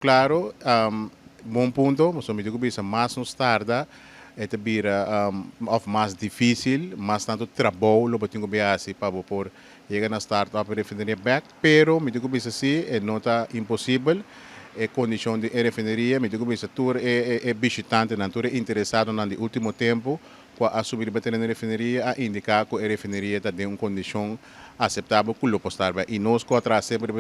Claro, bon punto, so mi tin cu bisa, mas nos tarda, e ta bira of mas dificil, mas tanto trabou lo bo tin cu haci pa por yega na start up refineria back, pero mi tin cu bisa si, e no ta imposibel. E condicion di refineria, mi tin cu bisa, tur e bishitantenan, tur interesadonan di ultimo tempo, cu a subi riba tereno refineria, a indica cu e refineria ta den un condicion aceptabel cu lo por start. Y nos cu a traha semper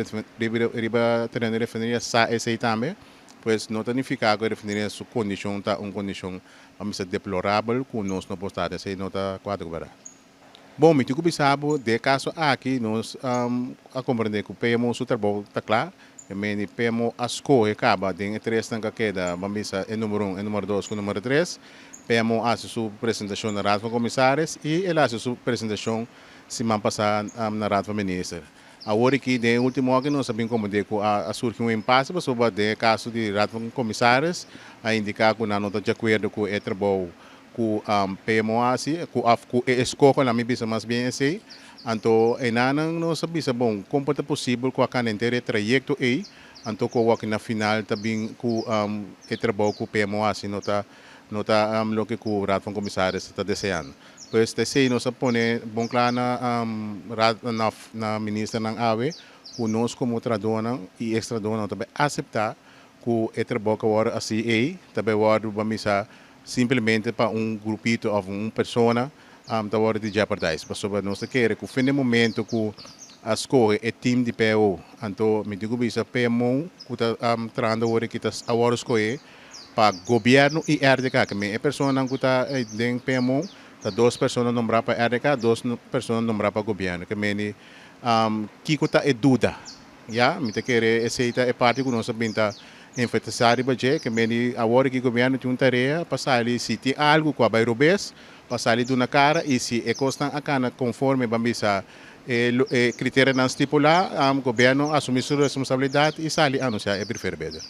riba tereno refineria sa esey tambe, pues no ta significa cu e refineria su condicion ta un condicion, ban bisa, deplorabel cu nos no por start. Esey no ta cuadra cu berdad. Bon, mi tin cu bisa, den e caso aki, nos a comprende cu PMO su trabou ta cla, e meni PMO a scohe caba den e tres nan keda, ban bisa, e number 1, e number 2 cu number 3. PMO a haci su presentacion na Raad van Commissaris y el a haci su presentacion siman pasa na Raad van Minister. Awor aki, den ultimo aki, nos a bin comprende cu a surgi un impasse sobre den caso di Raad van Commissaris, a indica cu nan no ta di acuerdo cu e trabou cu PMO a haci, cu e escoho, laga mi bisa mas bien esey. Anto, einan nos a bisa, bon, con ta posibel cu a cana henter trayecto ey, anto cu aki na final tambe cu e trabou cu PMO a haci no ta loke cu Raad van Commissaris ta deseando. Pues esey nos a pone bon cla na ministernan awe, cu nos como trahadornan y ex-trahadornan tambe acepta cu e trabou cu awor asina ey, tambe awor ban bisa simplemente pa un grupito of un persona ta wordo di jeopardize. Pasobra nos kier cu fin di momento cu a scohe e team di PO, anto mi tin cu bisa, PMO cu ta trahando awor cu ta awor scohe pa gobierno y RDK, cu e persona cu ta den PMO, ta dos persona nombra pa RDK, dos persona nombra pa gobierno, cu meni kico ta e duda? Ja, mi ta kere esey ta e parti cu nos a bin ta enfatisa riba dje, cu meni awor cu gobierno tin un tarea pa sali si tin algo cu a bay robes, pa sali duna cara, y si e cosnan a cana conforme, ban bisa, e criterionan stipula, gobierno asumi su responsabilidad y sali anuncia e preferred bidder.